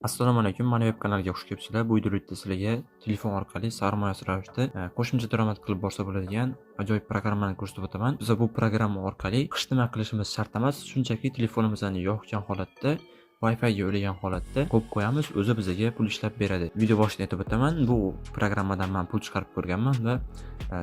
Assalomu alaykum, mani web kanaliga xush kelibsizlar. Bu videoda sizlarga telefon orqali sarmoyasiz ravishda qo'shimcha daromad qilib borsa bo'ladigan ajoyib programmani ko'rsatib o'taman. Biz bu programma orqali hech nima qilishimiz shart emas, shunchaki telefonimizni yoqgan holatda, Wi-Fi ga ulagan holatda qo'yib qo'yamiz, o'zi bizga pul ishlab beradi. Video boshida aytib o'taman, bu programmadan men pul chiqarib ko'rganman va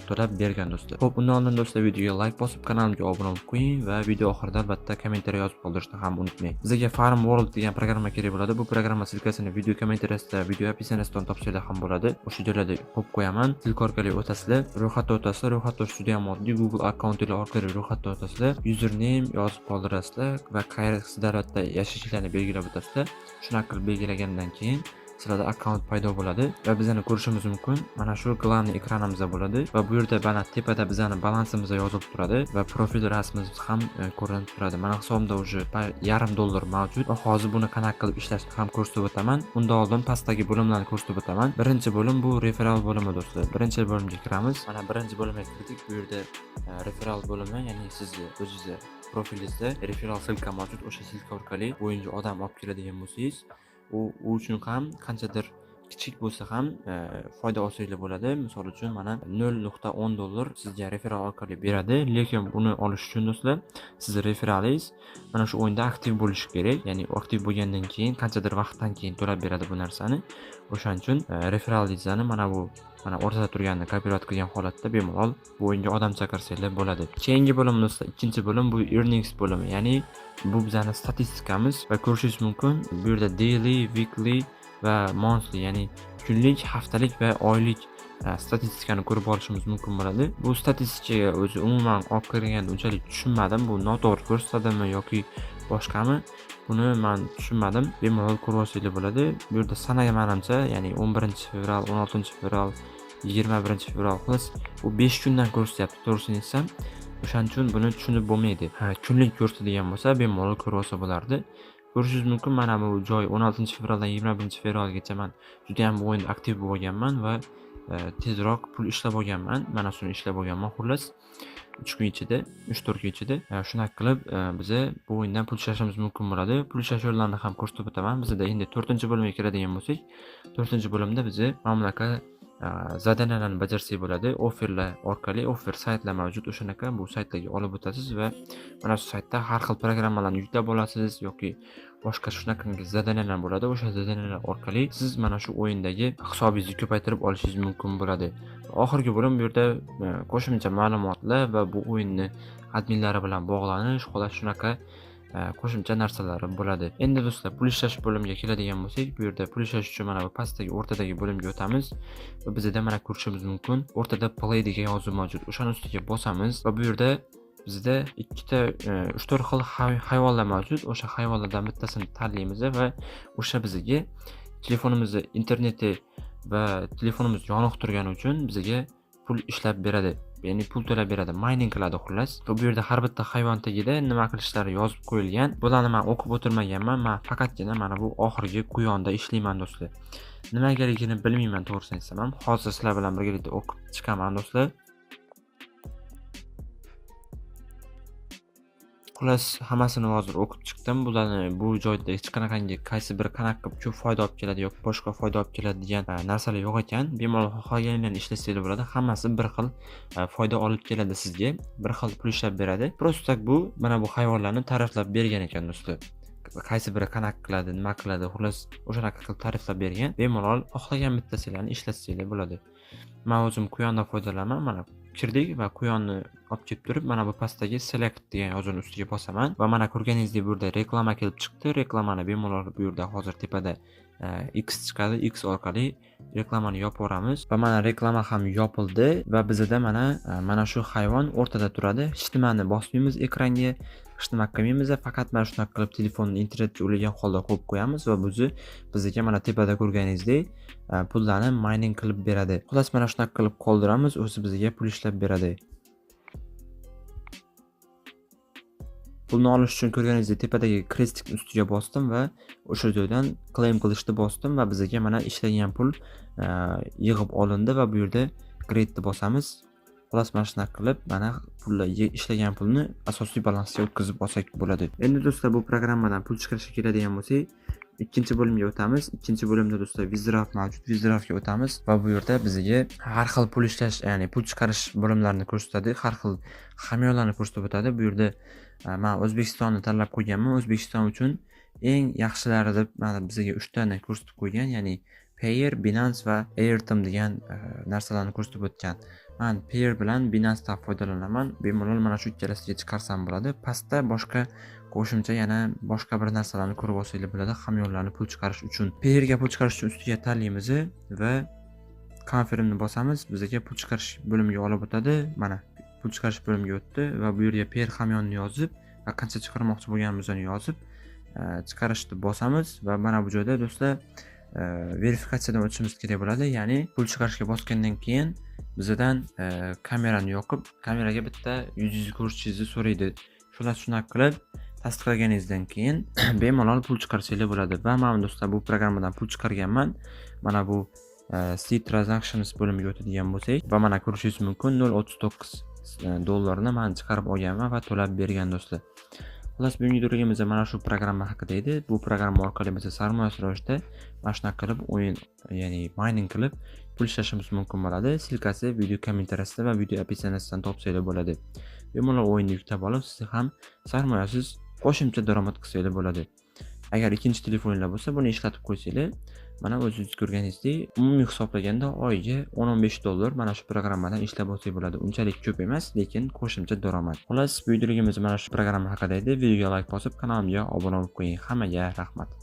to'lab bergan do'stlar. Xo'p, undan oldin do'stlar videoga like bosib, kanalimga obuna bo'lib qo'ying va video oxirida albatta kommentariy yozib qoldirishni ham unutmang. Bizga Farm World degan programma kerak bo'ladi. Bu programma ссылка sini video kommentariyasida, video описание sidan topsanglar ham bo'ladi. O'sha joylarda qo'yib qo'yaman. Ссылка orqali o'tasizlar, ro'yxatdan o'tasizlar. Ro'yxatdan o'tish juda ham oddiy. Google akkauntingiz orqali ro'yxatdan o'tasizlar. Username yozib qoldirasizlar va qaysi davlatda yashashingizni belgilab o'tasizlar. Shunaqa qilib belgilagandan keyin sizlarda akkaunt paydo bo'ladi va bizani ko'rishimiz mumkin. Mana shu главный ekranimizda bo'ladi va bu yerda mana tepada bizani balansimiz yozilib turadi va profil rasmimiz ham ko'rinib turadi. Mana hisobimda уже $0.5 mavjud va hozir buni qanaqa qilib ishlashni ham ko'rsatib o'taman. Undan oldin pastdagi bo'limlarni ko'rsatib o'taman. Birinchi bo'lim bu referal bo'limi do'stlar. Birinchi bo'limga kiramiz. Mana birinchi bo'limga kirdik. Bu yerda referal bo'limi, ya'ni sizni o'zingizni profilingizda referal ссылка mavjud. O'sha ссылка orqali o'yinga odam olib keladigan bo'lsangiz, u uchun ham qanchadir kichik bo'lsa ham foyda olsanglar bo'ladi. Misol uchun mana $0.10 sizga referal orqali beradi, lekin buni olish uchun do'stlar sizni referalingiz mana shu o'yinda aktiv bo'lishi kerak. Ya'ni aktiv bo'lgandan keyin qanchadir vaqtdan keyin to'lab beradi bu narsani. O'shaning uchun referalingizni mana bu mana o'rtada turganini копировать qilgan holatda bemalol bu o'yinga odam chaqirsanglar bo'ladi. Keyingi bo'lim do'stlar, ikkinchi bo'lim bu earnings bo'limi, ya'ni bu bizani statistikamiz va ko'rishingiz mumkin bu yerda daily, weekly va monthly, ya'ni kunlik, haftalik va oylik statistikani ko'rib olishimiz mumkin bo'ladi. Bu statistikaga o'zi umuman olib kirganda unchalik tushunmadim. Bu noto'g'ri ko'rsatadimi yoki boshqami? Buni man tushunmadim. Bemalol ko'rib olsanglar bo'ladi. Bu yerda sanaga manimcha, ya'ni 11 fevral, 16 fevral, 21 fevral, xullas bu 5 kundan ko'rsatyapti, to'g'risini aytsam. O'shaning uchun buni tushunib bo'lmaydi. Ha, kunlik ko'rsatadigan bo'lsa, bemalol ko'rib olsa bo'lardi. Ko'rishingiz mumkin, mana bu joy 16 fevraldan 21 fevralgacha man judayam bu o'yinda aktiv bo'lganman va tezroq pul ishlab olganman. Mana shuni ishlab olganman xullas. 3 kun ichida, 3-4 kun ichida. Shunaqa qilib biza bu o'yindan pul ishlashimiz mumkin bo'ladi. Pul ishlash yo'llarini ham ko'rsatib o'taman. Bizda endi 4-bo'limga kiradigan bo'lsak, 4-bo'limda biza mana bunaqa задания larni bajarsak bo'ladi. Offerlar orqali offer saytlar mavjud. O'shanaqa bu saytlarga olib o'tasiz va mana shu saytda har xil programmalarni yuklab olasiz yoki boshqa shunaqangi задания lar bo'ladi. O'sha задания lar orqali siz mana shu o'yindagi hisobingizni ko'paytirib olishingiz mumkin bo'ladi. Oxirgi bo'lim bu yerda qo'shimcha ma'lumotlar va bu o'yinni adminlari bilan bog'lanish, xullas shunaqa qo'shimcha narsalari bo'ladi. Endi do'stlar, pul ishlash bo'limiga keladigan bo'lsak, bu yerda pul ishlash uchun mana bu pastdagi o'rtadagi bo'limga o'tamiz va bizda mana ko'rishimiz mumkin, o'rtada play degan yozuv mavjud. O'shani ustiga bosamiz va bu yerda bizda ikkita, 3-4 xil hayvonlar mavjud. O'sha hayvonlardan bittasini tanlaymiz va o'sha bizga telefonimizni interneti va telefonimiz yoniq turgani uchun bizga pul ishlab beradi. Ya'ni pul to'lab beradi, mayning qiladi xullas. Va bu yerda har bitta hayvon tagida nima qilishlari yozib qo'yilgan. Bularni men o'qib o'tirmaganman. Men faqatgina mana bu oxirgi quyonda ishlayman do'stlar. Nimagaligini bilmayman to'g'risini aytsam ham. Hozir sizlar bilan birgalikda o'qib chiqaman do'stlar. Xullas hammasini hozir o'qib chiqdim. Bularni bu joyda hech qanaqangi qaysi biri qanaqa qilib ko'p foyda olib keladi yoki boshqa foyda olib keladi degan narsalar yo'q ekan. Bemalol xohlaganinglarni ishlasanglar bo'ladi. Hammasi bir xil foyda olib keladi sizga. Bir xil pul ishlab beradi. Просто так bu mana bu hayvonlarni ta'riflab bergan ekan do'stlar. Qaysi biri qanaqa qiladi, nima qiladi, xullas o'shanaqa qilib ta'riflab bergan. Bemalol xohlagan bittasinglarni ishlatsanglar bo'ladi. Men o'zim quyondan foydalanaman. Mana kirdik va quyonni olib kelib turib, mana bu pastdagi select degan yozuvni ustiga bosaman va mana ko'rganingizdek bu yerda reklama kelib chiqdi. Reklamani bemalol bu yerda hozir tepada X chiqadi. X orqali reklamani yopib yuboramiz va mana reklama ham yopildi va bizda mana shu hayvon o'rtada turadi. Hech nimani bosmaymiz ekranga, hech nima qilmaymiz, faqat mana shunaqa qilib telefonni internetga ulagan holda qo'yib qo'yamiz va buzi bizga mana tepada ko'rganingizdek pullarni mining qilib beradi. Xullas mana shunaqa qilib qoldiramiz, o'zi bizga pul ishlab beradi. Pulni olish uchun ko'rganingizdek tepadagi krestikni ustiga bosdim va o'sha joydan claim qilishni bosdim va bizga mana ishlagan pul yig'ib olindi va bu yerda grade'ni bosamiz. Xullas mana shunaqa qilib mana pullar ishlagan pulni asosiy balansga o'tkazib olsak bo'ladi. Endi do'stlar bu programmadan pul chiqarishga keladigan bo'lsak, Ikkinchi bo'limga o'tamiz. Ikkinchi bo'limda, do'stlar, Withdraw mavjud. Withdrawga o'tamiz va bu yerda bizga har xil pul ishlash, ya'ni pul chiqarish bo'limlarini ko'rsatadi, har xil hamyonlarni ko'rsatib o'tadi. Bu yerda man O'zbekistonni tanlab qo'yganman. O'zbekiston uchun eng yaxshilari deb mana bizga 3 tani ko'rsatib qo'ygan, ya'ni Payeer, Binance va Airtm degan narsalarni ko'rsatib o'tgan. Man Payeer bilan Binance'dan foydalanaman. Bemalol mana shu ikkalasiga chiqarsam bo'ladi. Pastda boshqa qo'shimcha yana boshqa bir narsalarni ko'rib olsanglar bo'ladi, hamyonlarni pul chiqarish uchun. Payeerga pul chiqarish uchun ustiga tanlaymiz va confirmni bosamiz. Bizga pul chiqarish bo'limiga olib o'tadi. Mana pul chiqarish bo'limiga o'tdi va bu yerga Payeer hamyonni yozib va qancha chiqarmoqchi bo'lganimizni yozib, chiqarishni bosamiz va mana bu joyda, do'stlar, verifikatsiyadan o'tishimiz kerak bo'ladi. Ya'ni pul chiqarishga bosgandan keyin bizdan kamerani yoqib, kameraga bitta yuzingizni ko'rsatishingizni so'raydi. Shular shunaqa qilib tasdiqlaganingizdan keyin bemalol pul chiqarsanglar bo'ladi. Va man, do'stlar, bu programmadan pul chiqarganman. Mana bu See Transactions bo'limiga o'tadigan bo'lsak va mana ko'rishingiz mumkin, 0.39 dollarni man chiqarib olganman va to'lab bergan, do'stlar. Xullas, bugungi videoligimiz mana shu programma haqida edi. Bu programma orqali biz sarmoyasiz ravishda mana shunaqa qilib o'yin, ya'ni mining qilib pul ishlashimiz mumkin bo'ladi. Ссылка si video kommentariyasida va video описание sidan topsanglar bo'ladi. Bemalol o'yinni yuklab olib, siz ham sarmoyasiz qo'shimcha daromad qilsanglar bo'ladi. Agar ikkinchi telefoninglar bo'lsa, buni ishlatib qo'ysanglar, mana o'zingiz ko'rganingizdek, umumiy hisoblaganda oyiga 10-15 dollar mana shu programmadan ishlab olsak bo'ladi. Unchalik ko'p emas, lekin qo'shimcha daromad. Xullas, bu videoligimiz mana shu programma haqida edi. Videoga like bosib, kanalimga obuna bo'lib qo'ying. Hammaga rahmat.